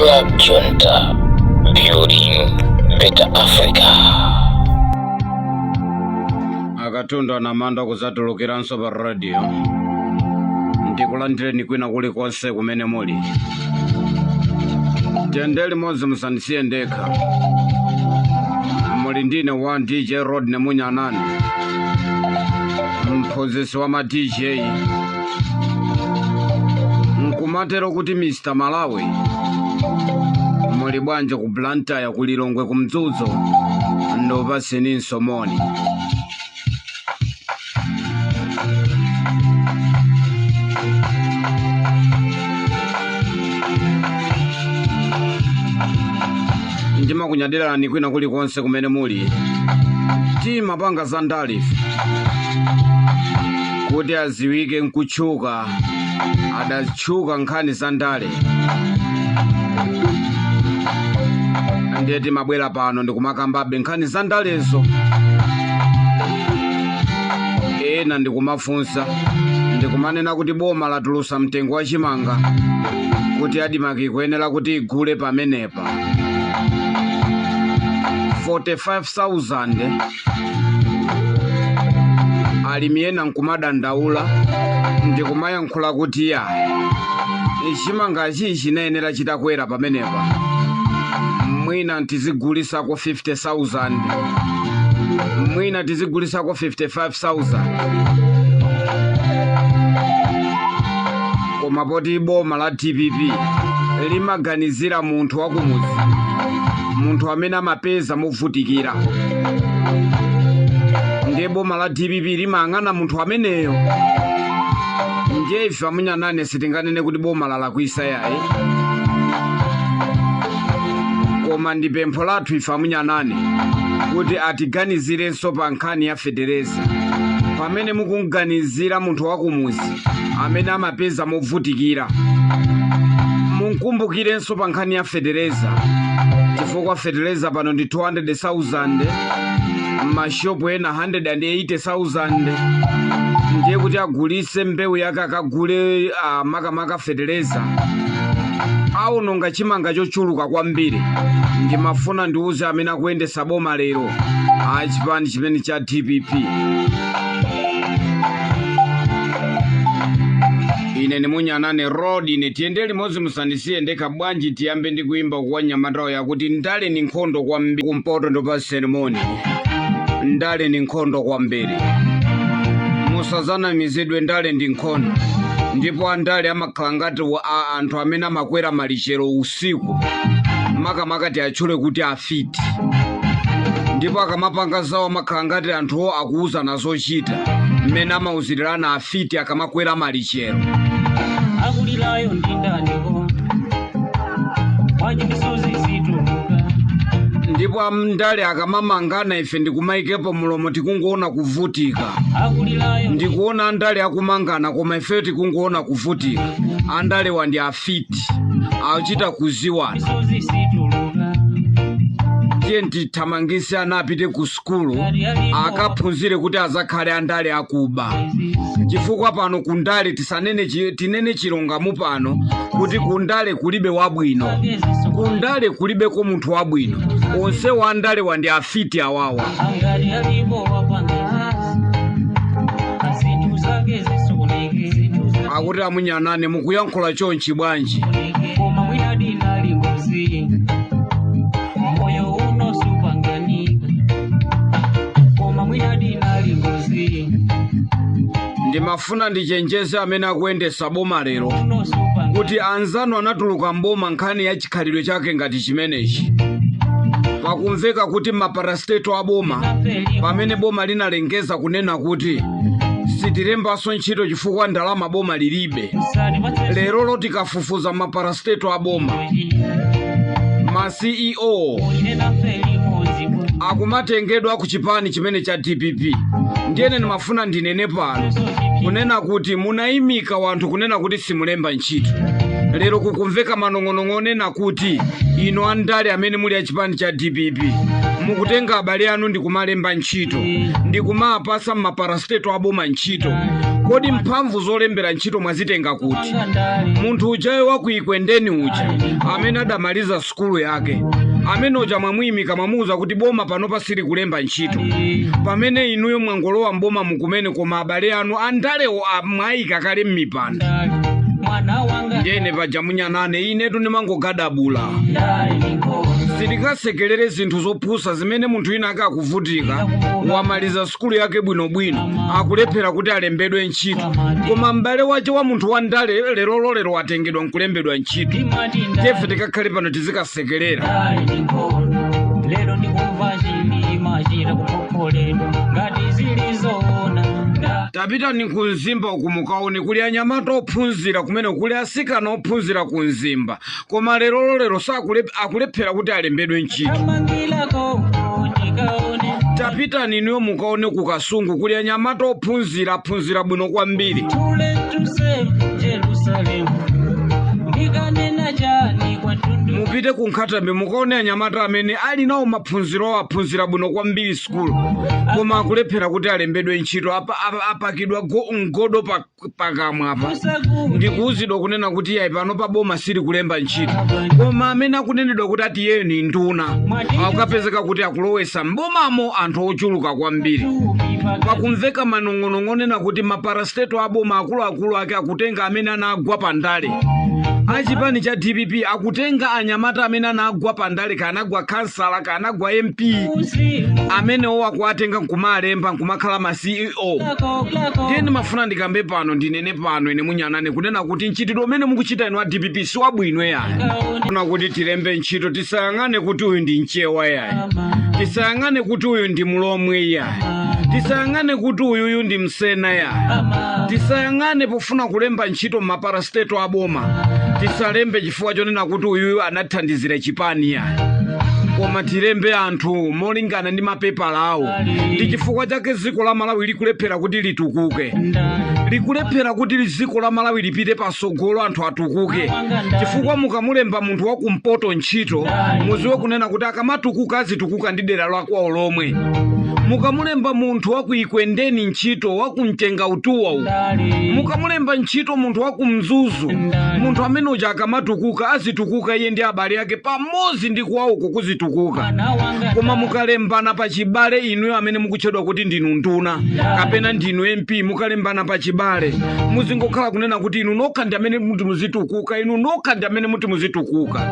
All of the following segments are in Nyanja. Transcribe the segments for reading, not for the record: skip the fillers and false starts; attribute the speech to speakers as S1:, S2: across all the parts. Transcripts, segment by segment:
S1: Club Junta, building better Africa.
S2: Akatundu anamanda kuzatulukiranso pa radio. Ndikulandireni kwina kulikonse kumene muli. Tiyende limodzi, musandisiye ndekha. Muli ndine wa DJ Rodney Munyanani, mphunzitsi wa ma DJ, nkumatero kuti Mr Malawi. Muli bwanji ku Blantyre, ku Lilongwe, ku Mzuzu? Ndikupaseninso moni. Ndimakunyadirani kwina kulikonse kumene muli. Timapanga za ndale ife kuti aziwike nkutchuka, adatchuka nkhani za ndale. Ndiye timabwera pano ndikumakambabe nkhani za ndalezo. Ena ndikumafunsa, ndikumanena kuti boma latulusa mtengo wa chimanga, kuti ADMARC ikuyenera kuti igule pamenepa 45,000. Alimi ena nkumadandaula ndikumayankhula kuti ya chimangachi chinayenera chitakwera pamenepa, mwina tizigulisako 50,000, mwina tizigulisako 55,000. Koma poti boma la DPP limaganizira munthu wakumudzi, munthu amene amapeza movutikira, ndiye boma la DPP limayang'ana munthu ameneyo. Ndiye ife amunyanane sitinganene kuti boma lalakwisa yayi, koma ndi pempho lathu ife amunyanane kuti atiganizirenso pa nkhani ya fetereza. Pamene mukuganizira munthu wakumuzi amene amapeza movutikira, munkumbukirenso pa nkhani ya fetereza, chifukwa fetereza pano ndi 200,000, mashopu ena 180,000. Ndiye kuti agulise mbewu yake, akagule makamaka fetereza, awononga chimanga chochuluka kwambiri. Ndimafuna ndiuze amene akuyendesa boma lero, achipani chimene cha DPP, ine ndimunyanane road ine. Tiyende limodzi, musandisiye ndekha. Bwanji tiyambe ndi kuyimba kwa nyamatawo yakuti ndale ni nkhondo kwambiri. Kumpoto ndipaseni moni. Ndale ni nkhondo kwambiri, musazanamizidwe. Ndale ndi nkhondo, ndipo andale amakhala ngati anthu amene amakwera malichero usiku, makamaka tiatchule kuti afiti. Ndipo akamapanga zawo amakhala ngati anthuwo akuwuzana zochita, mmene amawuzirirana afiti akamakwera malichero.
S3: Akulilayo ndi ndaniko? Bwanji misozi zituluka?
S2: Ndipo amndale akamamangana, ife ndikumayikepo mulomo, tikungoona kuvutika.
S3: Akulilayo.
S2: Ndikuona andale akumangana, koma ifeyo tikungoona kuvutika. Andalewa ndi afiti, achita kuziwana.
S3: Misozi zituluka.
S2: Tiye tithamangise ana apite ku sukulu, akaphunzire kuti azakhale andale akuba, chifukwa pano kundale tisanene tinene chilungamo pano kuti kundale kulibe wabwino, kundale kulibeko munthu wabwino. Onse wandale wandi afiti awawa.
S3: Angati alipo wapanga zinthu zake zisokoneke.
S2: Akuti amunyanane mukuyankhula chonchi bwanji?
S3: Koma mwina dinali ngozi, moyo uno supanganika. Koma mwina dinali ngozi.
S2: Ndimafuna ndichenjeze amene akuyendesa boma lero
S3: uno supanganika
S2: kuti anzanu anatuluka mboma nkhani ya chikhalidwe chake ngati chimenechi. Pakumveka kuti maparastatal aboma, pamene boma linalengeza kunena kuti sitilembanso ntchito chifukwa ndalama boma lilibe, lero tikafufuza maparastatal aboma, ma CEO akumatengedwa ku chipani chimene cha DPP. Ndiyene ndimafuna ndinene pano kunena kuti munayimika wanthu kunena kuti simulemba ntchito. Lero kukumveka manong'onong'o onena kuti inu andale amene muli achipani cha DPP mukutenga abale anu ndikumalemba ntchito, ndikumapasa maparastatal aboma ntchito. Kodi mphamvu zolembera ntchito mwazitenga kuti?
S3: Wanga ndale.
S2: Munthu ujayo wakuikwendeni uja amene adamaliza sukulu yake, amene uja mwamuyimika, mwamuwuza kuti boma panopa sili kulemba ntchito, pamene inuyo mwangolowa mboma mukumene, koma abale anu andalewo mwayika kale m'mipando.
S3: Ndale mwana wanga.
S2: Ndiyene paja munyanane, inetu ndimangogadabula.
S3: Ndale ni nkhondo.
S2: Sitikasekelere zinthu zopusa zimene munthu wina ake akuvutika, wamaliza sukulu yake bwinobwino, akulephera kuti alembedwe ntchito, koma m'bale wace wa munthu wa ndale lerololero watengedwa nkulembedwa ntchito.
S3: Ndimati
S2: Tefe
S3: ndale.
S2: tikakhale pano tizikasekerera?
S3: Ndale ni nkhondo. Lero ndikumva chilima chita kukhokholedwa ngati zilizoona.
S2: Tapitani ku Mzimba uku mukaone kuli anyamata ophunzira kumene, kuli asikana ophunzira ku Mzimba, koma lerololero akulephera kuti alembedwe ntchito.
S3: Tamangilako ndikaone.
S2: Tapitani inuyo mukaone ku Kasungu, kuli anyamata ophunzira, aphunzira bwino kwambiri.
S3: Too late to save Jerusalem. Ndikanena chani kwa mtundu?
S2: Mupite ku Nkhatambe mukaone anyamata amene ali nawo maphunziro, aphunzira bwino kwambiri sukulu, koma akulephera kuti alembedwe ntchito. Apakidwa mgodo pakamwa apa
S3: Usakuti
S2: ndikuwuzidwa kunena kuti yayi, pano pa boma sili kulemba ntchito, koma amene akunenedwa kuti ati iyeyo ni nduna akukapezeka kuti akulowesa mbomamo anthu ochuluka kwambiri. Pakumveka manong'onong'o onena kuti maparastatal aboma akuluakulu ake akutenga amene anagwa pandale achipani cha DPP, akutenga anyamata amene anagwa pandale, kanagwa kansala, kanagwa MP, amenewo akuatenga nkumalemba nkumakhala ma CEO. Ndiye ndimafuna ndikambe pano, ndinene pano ine munyanane kunena kuti mchitidwe umene mukuchita inu a DPP si wabwino yayi. Funa kuti tilembe ntchito, tisayang'ane kuti uyu ndi mchewa yayi, tisayang'ane kuti uyu ndi mulomwe yayi, tisayang'ane kuti uyuyu ndi msena yayi. Tisayang'ane pofuna kulemba ntchito maparastatal aboma, tisalembe chifukwa chonena kuti uyuyu anathandizira chipani yayi, koma tilembe anthu molingana ndi mapepala awo. Ndi chifukwa chake dziko la Malawi likulephera kuti litukuke, likulephera kuti dziko la Malawi lipite pasogolo, anthu atukuke, chifukwa mukamulemba munthu wakumpoto ntchito, muziwe kunena kuti akamatukuka azitukuka ndi dera lakwawo lomwe. Mukamulemba munthu wakuikwendeni ntchito, wakumtenga utuwa uwu, mukamulemba ntchito munthu wakumzuzu, munthu amene uja akamatukuka azitukuka iye ndi abale ake pamodzi ndi kwawoko kuzitukuka. Koma mukalembana pachibale, inuyo amene mukutchedwa kuti ndinu nduna kapena ndinu MP, mukalembana pachibale muzingokhala kunena kuti inu nokha ndi amene muti muzitukuka, inu nokha ndi amene muti muzitukuka.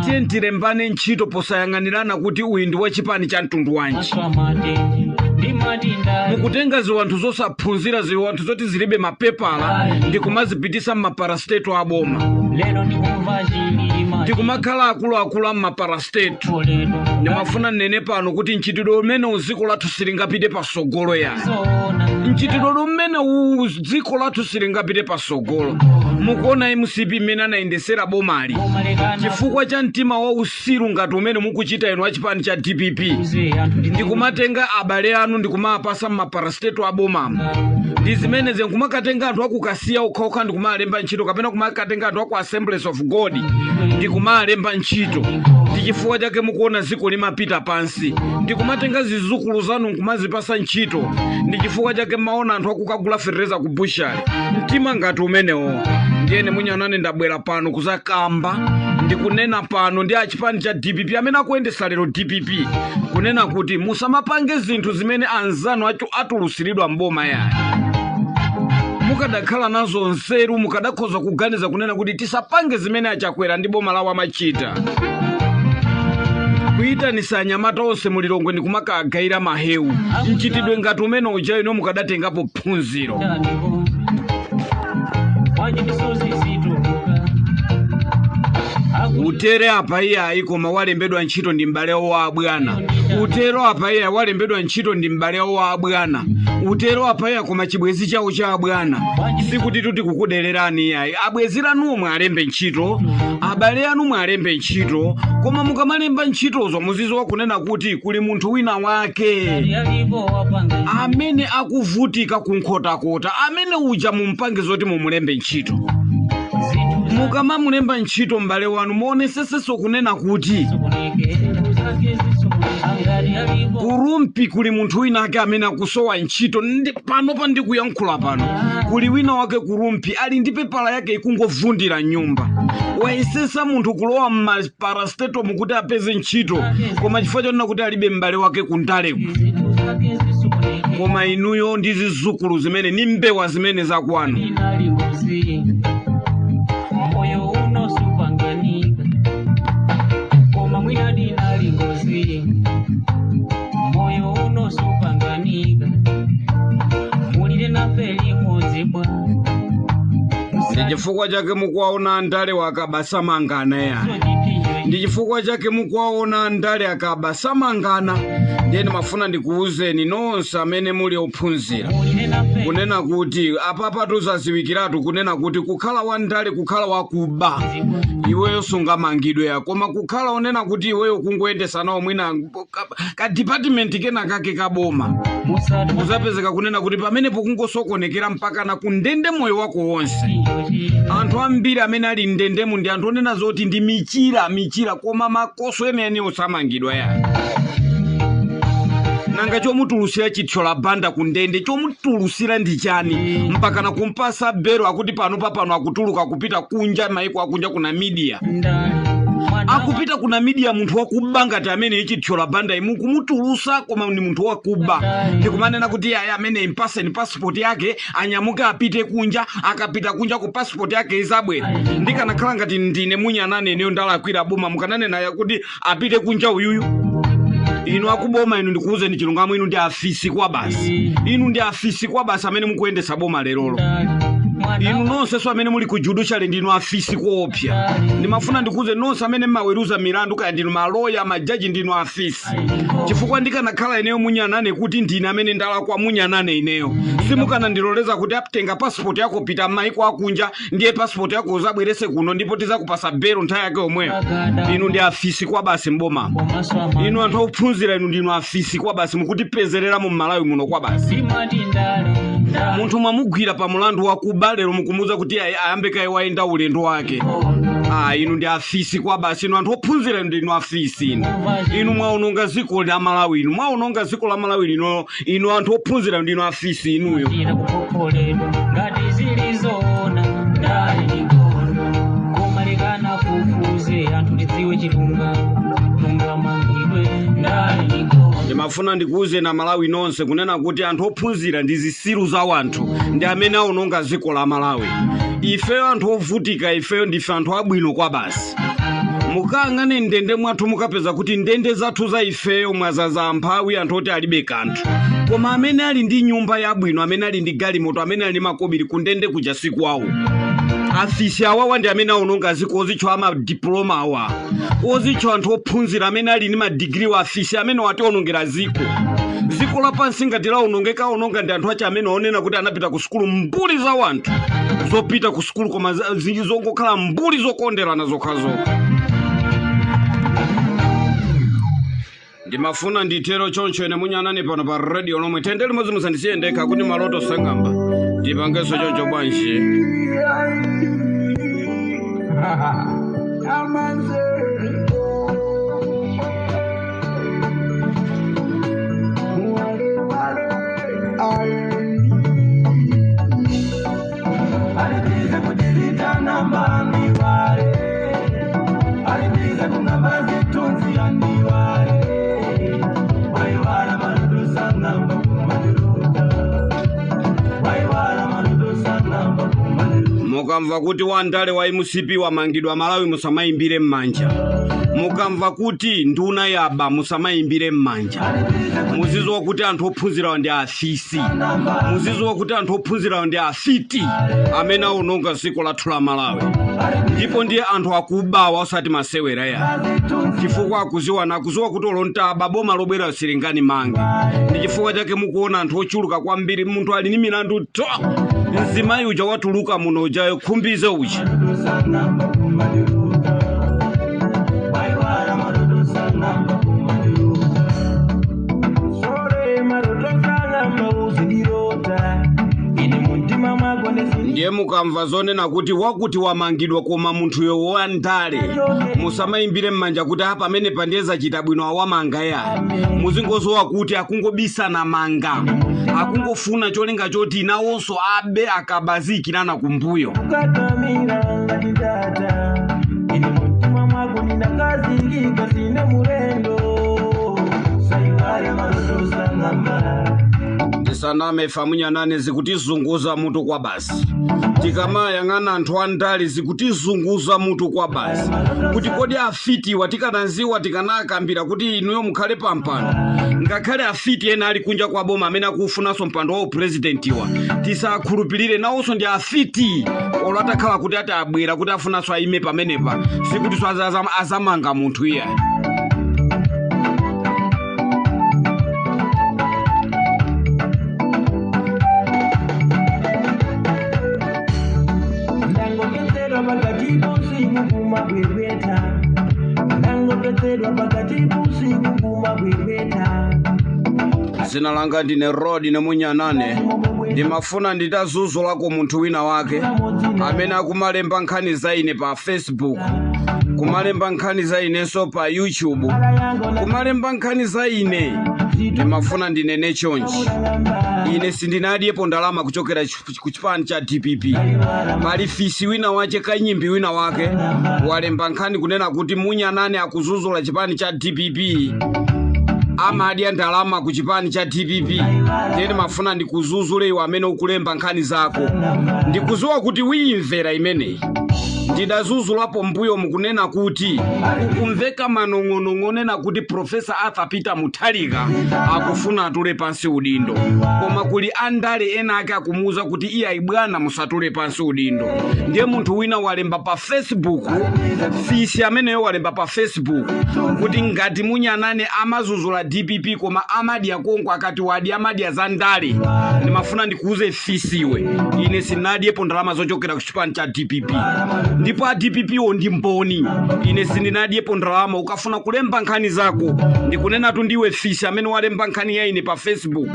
S2: Tiye tilembane ntchito posayang'anirana kuti uyu ndi wachipani cha mtundu wanji. Mukutenga ziwanthu zosaphunzira, ziwanthu zoti zilibe mapepala, ndikumazipitisa mmaparastatal aboma,
S3: Lero ndikumva chilima
S2: ndikumakhala akuluakulu a mmaparastatal. Ndimafuna nnene pano kuti mchitidwe umene dziko lathu silingapite pasogolo ya mchitidwe umene dziko lathu silingapite pasogolo. Mukuona MCP imene anayendesera bomali chifukwa cha mtima wa usiru ngati umene mukuchita inu achipani cha DPP, ndikumatenga abale anu ndikumapasa mmaparastatal abomamo, ndi zimenezi nkumakatenga anthu akukasiya okhaokha ndikumalemba ntchito, kapena kumakatenga anthu aku Assemblies of God ndikumalemba ntchito. Ndi chifukwa chake mukuona dziko limapita pansi. Ndikumatenga zizukulu zanu nkumazipasa ntchito. Ndi chifukwa chake maona anthu akukagula fetereza ku bushari, mtima ngati umenewo. Ndiyene munyanane ndabwera pano kuzakamba, ndikunena pano ndi achipani cha DPP amene akuyendesa lero DPP kunena kuti musamapange zinthu zimene anzanu atulusiridwa mboma yayi. Mukadakhala nazo nzeru, mukadakhoza kuganiza kunena kuti tisapange zimene achakwera ndi boma lawo amachita, kuyitanisa anyamata onse mulilongwe ndi kumakagayira mahewu. Mchitidwe ngati umene uja ino mukadatengapo phunziro.
S3: Wanji misozi zituluka?
S2: Utere apa iyayi, koma walembedwa ntchito ndi m'bale wa bwana. Utero apa iyayi, walembedwa ntchito ndi m'bale wa bwana. Utero apa iyayi, koma chibwezi chawo cha bwana. Sikuti tuti kukudererani iyayi. Abwezi lanuwo mwalembe ntchito, abale anu mwalembe ntchito, koma mukamalemba ntchitozo muziziwa kunena kuti kuli munthu wina wake
S3: Yalipo wapanga
S2: amene akuvutika kunkhotakota, amene uja mumpange zoti mumulembe ntchito.
S3: Zinthu
S2: Mukamamulemba ntchito m'bale wanu, muonesesenso kunena kuti
S3: zisokoneke, zinthu zake zisokoneke. Angati alipo
S2: Kurumpi kuli munthu wina ake amene akusowa ntchito. Panopa ndikuyankhula pano kuli wina wake kurumpi ali ndi pepala yake ikungovundira nyumba. Wayesesa munthu kulowa mmaparastatal kuti apeze ntchito, koma chifukwa chonena kuti alibe m'bale wake kundaleku.
S3: Zinthu zake zisokonekera.
S2: Koma inuyo ndi zizukulu zimene ni mbewa zimene zakwanu.
S3: Inali ngozi, moyo uno supanganika, koma mwina dinali ngozi, moyo uno supanganika, mulire nafe limodzi bwa.
S2: Ndi chifukwa chake mukuwaona andale wakabasamangana ya. Ndi chifukwa chake mukuwaona andale akabasamangana. Ndiye ndimafuna ndikuwuzeni nonse amene muli ophunzira
S3: Mulire nafe
S2: kunena kuti apapa tuzaziwikiratu kunena kuti kukhala wandale, kukhala wakuba, iweyo sungamangidwe ya, koma kukhala onena kuti iweyo kungoyendesa nawo mwina ka department kena kake kaboma,
S3: musati
S2: uzapezeka kunena kuti pamenepo kungosokonekera mpaka na kundende moyo wako wonse. Anthu ambiri amene ali mndendemu ndi anthu onena zoti ndi michira michira, koma makoso enieni osamangidwa ya. Nanga chomutulusira chithyola banda kundende chomutulusira ndi chani, mpaka na kumpasa belo akuti pano papano akutuluka kupita kunja, maiko akunja, kuna media?
S3: Ndali mwana.
S2: Akupita kuna media munthu wakuba ngati amene ichithyola banda imu kumutulusa, koma ni munthu wakuba, ndikumanena kuti aya amene impaseni passport yake anyamuke apite kunja. Akapita kunja ku passport yake izabwera. Ndikanakhala ngati ndine munyanane ineyo ndalakwira boma, mukananena kuti apite kunja uyuyu? Inu akuboma inu, ndikuwuzeni chilungamo, inu ndi afisi kwa basi, inu ndi afisi kwa basi amene mukuyendesa boma lerolo.
S3: Ndali mwana.
S2: Inu nonsenso amene muli ku judiciary ndinu afisi koopsa. Ndimafuna ndikuuze nonse amene mmaweruza milandu, kaya ndinu maloya, majaji, ndinu afisi, chifukwa ndikanakhala ineyo munyanane kuti ndine amene ndalakwa munyanane ineyo, simukanandiloleza kuti atenga passport yako pita maiko akunja, ndiye passport yako uzabwerese kuno ndipo tizakupasa belo nthawi yake yomweyo. Inu ndi afisi kwa basi mbomamo.
S3: Komanso ama
S2: Inu anthu ophunzira, inu ndinu afisi kwa basi, mukutipezereramo mmalawi muno kwa basi.
S3: Zimati ndale ndale.
S2: Munthu mwamugwira pa mulandu wakuba, lero mukumuwuza kuti ayambe kaye wayenda ulendo wake. Ah, inu ndi afisi kwa basi. Inu anthu ophunzira, inu ndinu afisi. Inu mwaononga dziko la Malawi, inu mwaononga dziko la Malawi lino. Inu anthu ophunzira, ndinu afisi inuyo.
S3: Chira kupopoledwa ngati zilizoona, ndale ndi nkhondo, koma lekana fufuze anthu tidziwe chilungamo, tungamangidwe, ndale ndi nkhondo.
S2: Ndimafuna ndikuuze na Malawi nonse kunena kuti anthu ophunzira ndi zisilu za wanthu, ndi amene aononga dziko la Malawi. Ifeyo anthu ovutika, ifeyo ndife anthu abwino kwa basi. Mukayang'ane ndende mwathu, mukapeza kuti ndende zathu za ifeyo mwazaza amphawi, anthu oti alibe kanthu. Koma amene ali ndi nyumba yabwino, amene ali ndi galimoto, amene ali ndi makobiri, kundende kuja sikwawo. Afisi awawa ndi amene aononga ziko, ozitcho amadiploma awa, ozitcho anthu ophunzira amene ali ndi madigiri wa afisi amene wationongera ziko. Ziko lapansi ngati laonongeka, aononga ndi anthu achi amene onena kuti anapita ku sukulu, mbuli za wanthu zopita ku sukulu koma zongokhala mbuli zokonderana zokhazokha. Ndimafuna nditero choncho. Ine munyanani pano pa radio lomwe tende limodzi, musandisiye ndekha kuti maloto sang'amba. Ndipangenso choncho bwanji?
S4: Alibize kudelita namba ndiwale, alibize kungamba zitunzi andiwale, waiwala maludusa ngamba kumadiruta, waiwala maludusa ngamba kumadiruta.
S2: Mukamva kuti wandale wa MCP wamangidwa Malawi, musamayimbire m'manja. Mukamva kuti nduna yaba, musamayimbire m'manja. Muziziwa kuti anthu ophunzirawo ndi afisi, muziziwa kuti anthu ophunzirawo ndi afiti amene aononga dziko lathu la Malawi, ndipo ndiye anthu akubawa osati masewera ya, chifukwa akuziwana, akuziwa kuti olontaba boma lobwera silingani mange. Ndi chifukwa chake mukuona anthu ochuluka kwambiri, munthu ali ndi milandu to. Mzimayi uja watuluka muno uja, khumbize uja.
S4: Maludusa ngamba kumadiruta, waiwala maludusa ngamba kumadiruta, sore maludusa ngamba uzindirota ine muntima mwako.
S2: Ndiye Ndiye mukamva zonena kuti wakuti wamangidwa koma munthuyo wandale, musamayimbire m'manja kuti apa pamene pandiye zachita bwino awamanga ya. Muzingozowa kuti akungobisana manga, akungofuna cholinga choti nawonso abe akabazikirana kumbuyo.
S4: Kukakamira ngati tata, ine mumtima mwako ninakazikika, sine mulendo, saiwale maloto sang'amba.
S2: Tisaname famunyanane, zikutizunguza mutu kwa basi. Tikamayang'ana anthu andale zikutizunguza mutu kwa basi, kuti kodi afitiwa tikananziwa tikanakambira kuti inuyo mukhale pampando? Ngakhale afiti ena ali kunja kwa boma amene akufunanso mpando wa upurezidentiwa, tisakhulupirire, nawonso ndi afiti. Olo atakhala kuti ati abwera kuti afunanso ayime pamenepa, sikutinso azamanga munthu iye.
S4: Ndangopetsedwa pakati pusiku kumabwebweta, ndangopetsedwa pakati pusiku kumabwebweta.
S2: Zina langa ndine Rod Nemunyanane. Ndimafuna nditazuzulako munthu wina wake amene akumalemba nkhani za ine pa Facebook, kumalemba nkhani za inenso pa YouTube, kumalemba nkhani za ine. Ndimafuna ndinene chonchi: ine sindinadyepo ndalama kuchokera ku chipani cha DPP. Pali fisi wina wache, kanyimbi wina wake, walemba nkhani kunena kuti Munyanane akuzuzula chipani cha DPP, amadya ndalama ku chipani cha DPP. Ndiye ndimafuna ndikuzuzule iwe amene ukulemba nkhani zako. Ndikuziwa kuti wiyimvera imeneyi. Ndidazuzulapo mbuyo mukunena kuti kukumveka manong'onong'o onena kuti Professor Arthur Peter Mutharika akufuna atule pansi udindo, koma kuli andale ena ake akumuwuza kuti iye ayi bwana, musatule pansi udindo. Ndiye munthu wina walemba pa Facebook, fisi ameneyo walemba pa Facebook kuti ngati Munyanane amazuzula DPP koma amadya konko, akati wadya amadya za ndale. Ndimafuna ndikuuze fisiwe, ine sindinadyepo ndalama zochokera ku chipani cha DPP, ndipo a DPP wo ndi mboni. Ine sindinadyepo ndalama. Ukafuna kulemba nkhani zako, ndikunenatu ndiwe fisi amene walemba nkhani ya ine pa Facebook,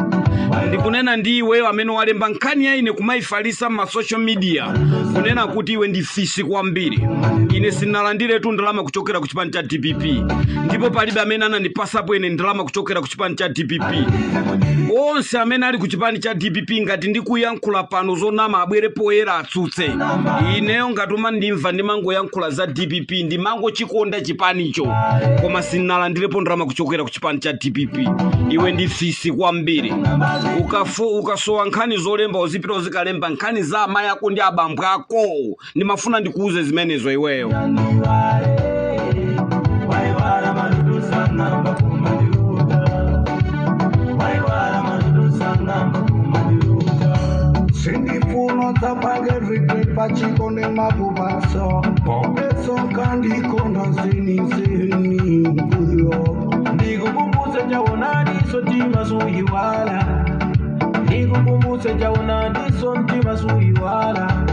S2: ndikunena ndi iweyo amene walemba nkhani ya ine kumayifalisa ma social media, kunena kuti iwe ndi fisi kwambiri. Ine sindinalandiretu ndalama kuchokera ku chipani cha DPP, ndipo palibe amene anandipasapo ine ndalama kuchokera ku chipani cha DPP. Onse amene ali ku chipani cha DPP, ngati ndikuyankhula pano zonama, abwere poyera atsutse. Ineyo ngati umandimva, ndimangoyankhula za DPP, ndimangochikonda chipanicho, koma sindinalandirepo ndalama kuchokera ku chipani cha DPP. Iwe ndi fisi kwambiri. Ukasowa nkhani zolemba, uzipita uzikalemba nkhani za amayi ako ndi abambo ako. Ndimafuna ndikuuze zimenezo iweyo.
S4: Waiwala maloto sang'amba kumadiruta, waiwala maloto sang'amba kumadiruta.
S5: Sindifuna tsapange regret pachiko nemakupatsa petso kandikonda zenizeni mbuyo.
S4: Ndikukumbutse chaonadiso mtima suyiwala, ndikukumbutse chaonadiso mtima suyiwala,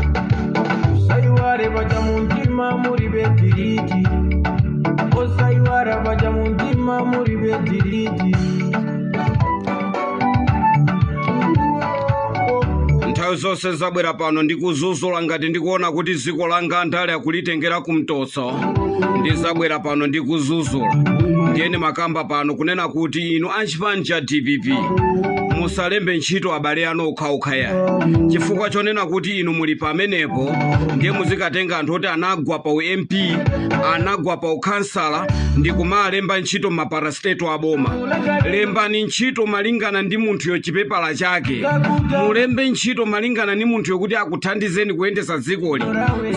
S4: usaiwale paja muntima muli betiriti, osaiwala paja muntima muli betiriti.
S2: Nthawi zonse zabwera pano ndikuzuzula ngati ndikuona kuti dziko langa ndale akulitengera kumtotso. Ndizabwera pano ndikuzuzula. Ndiyeni makamba pano kunena kuti inu achipani cha DPP musalembe ntchito abale anu okhaokha ya, chifukwa chonena kuti inu muli pamenepo, ndiye muzikatenga anthu oti anagwa pa uMP, anagwa pa ukhansala, ndi kumalemba ntchito maparastatal aboma. Lembani ntchito malingana ndi munthuyo chipepala chake. Mulembe ntchito malingana ndi munthuyo kuti akuthandizeni kuyendesa dzikoli.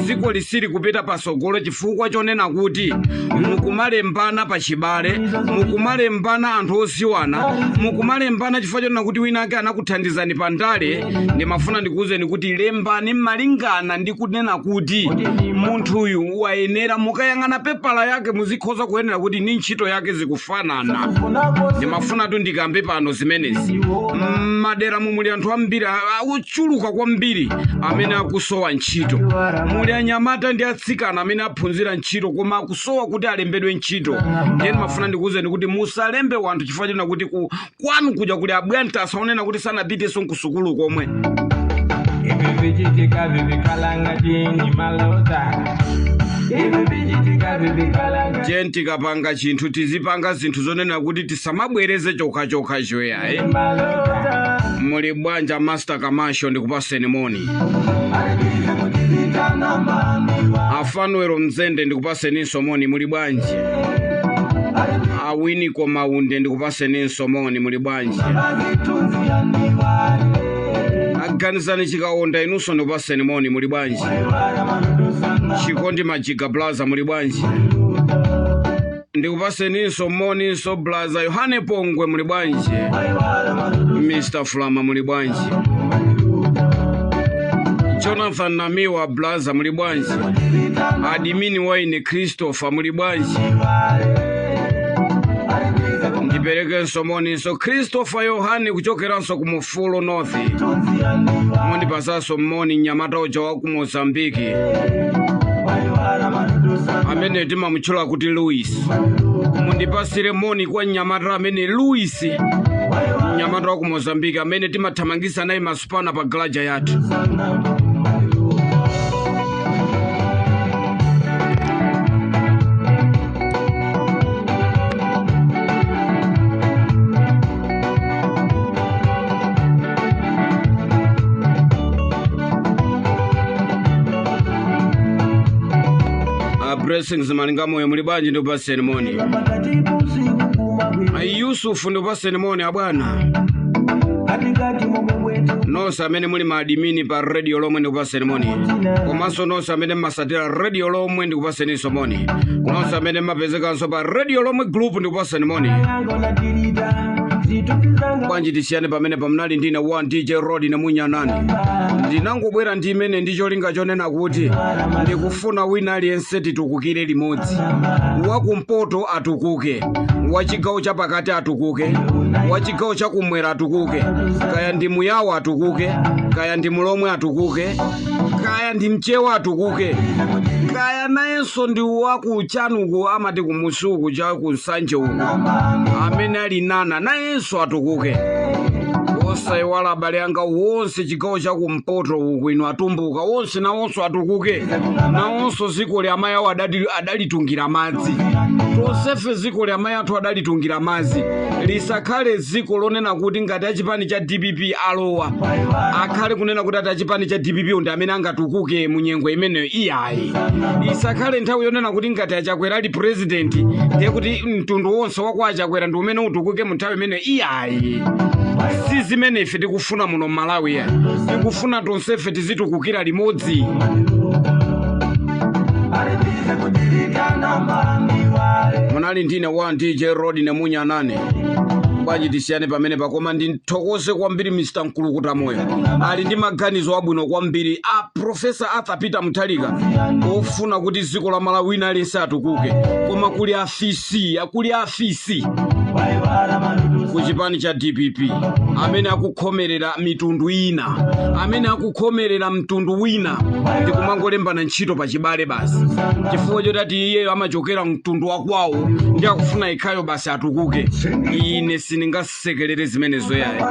S2: Dzikoli sili kupita pasogolo chifukwa chonena kuti mukumalembana pachibale, mukumalembana anthu oziwana, mukumalembana chifukwa chonena kuti wina ake anakuthandizani pandale. Ndimafuna ndikuwuzeni kuti lembani malingana ndi kunena kuti munthuyu wayenera. Mukayang'ana pepala yake muzikhoza kuyenera kuti ndi ntchito yake zikufanana. Ndimafunatu ndikambe pano zimenezi. Mmadera muli anthu ambiri akuchuluka kwambiri amene akusowa ntchito. Muli anyamata ndi atsikana amene aphunzira ntchito koma akusowa kuti alembedwe ntchito. Ndiye ndimafuna ndikuwuzeni kuti musalembe wanthu chifukwa chonena kuti kwanu kuja kuli abwantasa onena kuti sanapitenso kusukulu komwe.
S4: Ivi vichitika vivikalanga chini malota. Ivi vichitika vivikalanga.
S2: Tiye tikapanga chinthu, tizipanga zinthu zonena kuti tisamabwereze chokhachokha choya, eh?
S4: Malota.
S2: Muli bwanja, Master Kamasho? Ndikupaseni moni.
S5: Alibize kutizitana mamiwa.
S2: Afanuelo Mzende, ndikupaseninso moni. Muli bwanji? Awiniko Maunde, ndikupaseninso moni. Muli bwanji?
S5: Bazitunzi yandiwale.
S2: Aganizani Chikaonda, inunso ndikupaseni moni. Muli bwanji?
S5: Waiwala maludusanga.
S2: Chikondi Majiga Plaza, muli bwanji? Ndikupaseninso moninso. Blaza Yohane Pongwe, muli bwanji?
S5: Waiwala maludu.
S2: Mr Flama, muli bwanji? Jonathan Namiwa Blaza, muli bwanji? Admin Wayne Christopher, muli bwanji? Ndiperekenso moninso Christopher Yohane kuchokeranso ku Mufulo North. Mundipasanso moni mnyamata uja wa ku Mozambiki amene timamutchula kuti Louis. Mundipasire moni kwa mnyamata amene Louis, mnyamata wa ku Mozambiki amene timathamangisa naye masupana pa galaja yathu. Blessings Malingamoyo, muli bwanji? Ndikupaseni moni.
S4: Pakati usiku kumabwe.
S2: Yusufu, ndikupaseni moni abwana.
S4: Katikati momwe bwetu.
S2: Nonse amene muli ma admin pa Radio Lomwe, ndikupaseni moni. Komanso nonse amene mmasatira Radio Lomwe, ndikupaseninso moni. Nonse amene mmapezekanso pa Radio Lomwe group, ndikupaseni moni.
S4: Yango natirita zitupi zanga.
S2: Bwanji tisiyane pamene pamunali ndine 1 DJ Rod Nemunyanani. Ndinangobwera ndi imene ndi cholinga chonena kuti ndikufuna wina aliyense titukukire limodzi. Wakumpoto atukuke, wachigawo chapakati atukuke, wachigawo chakumwera atukuke, kaya ndi Muyawo atukuke, kaya ndi Mulomwe atukuke, kaya ndi Mchewa atukuke, kaya nayenso ndi wakuchanuku amati kumusuku cha kunsanje uku amene ali nana nayenso atukuke. Osayiwala abale anga wonse chigawo chakumpoto uku, inu atumbuka wonse nawonso atukuke nawonso. Ziko lya amayi awo adalitungira madzi. Tonsefe ziko lya amayi athu adalitungira madzi. Lisakhale ziko lonena kuti ngati achipani cha DPP alowa, akhale kunena kuti ati achipani cha DPP ndi amene angatukuke mu nyengo imeneyo. Iyayi, isakhale nthawi yonena kuti ngati Achakwera ali president, ndiye kuti mtundu wonse wakwa Achakwera ndi umene utukuke mu nthawi imeneyo. Iyayi, si zimene ife tikufuna muno Mmalawi ya. Tikufuna tonsefe tizitukukira limodzi.
S5: Alibize kutizitana mamiwale.
S2: Munali ndine wa DJ Rod Nemunyanane. Bwanji tisiyane pamene pakoma. Ndithokoze kwambiri Mr Mkulukuta Moyo, ali ndi maganizo abwino kwambiri a Professor Arthur Peter Mutharika ofuna kuti dziko la Malawi wina aliyense atukuke. Koma kuli afisi, kuli afisi
S5: Waiwala maludu.
S2: ku chipani cha DPP amene akukhomerera mitundu ina, amene akukhomerera mtundu wina ndi kumangolembana ntchito pachibale basi, chifukwa choti iyeyo amachokera mtundu wakwawo ndi akufuna ikhayo basi atukuke. Ine sindingasekerere zimenezo yayi.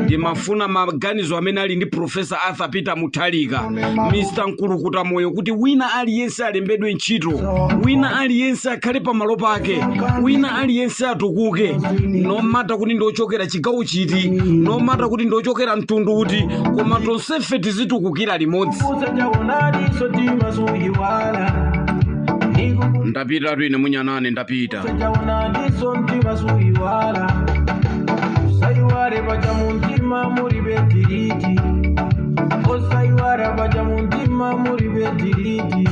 S2: Ndimafuna maganizo amene ali ndi Professor Arthur Peter Mutharika, Mr Mkulukuta Moyo, kuti wina aliyense alembedwe ntchito, wina aliyense akhale pamalo pake, wina aliyense atukuke, no matter kuti ndochokera chigawo chiti, no matter kuti ndochokera mtundu uti, koma tonsefe tizitukukira limodzi.
S4: Usajaonadiso timasuiwala.
S2: Ndapita ine Munyanane, ndapita.
S4: Usajaonadiso mtima suiwala. Usaiwale paja muntima muri betiriti. Osaiwala paja muntima muri betiriti.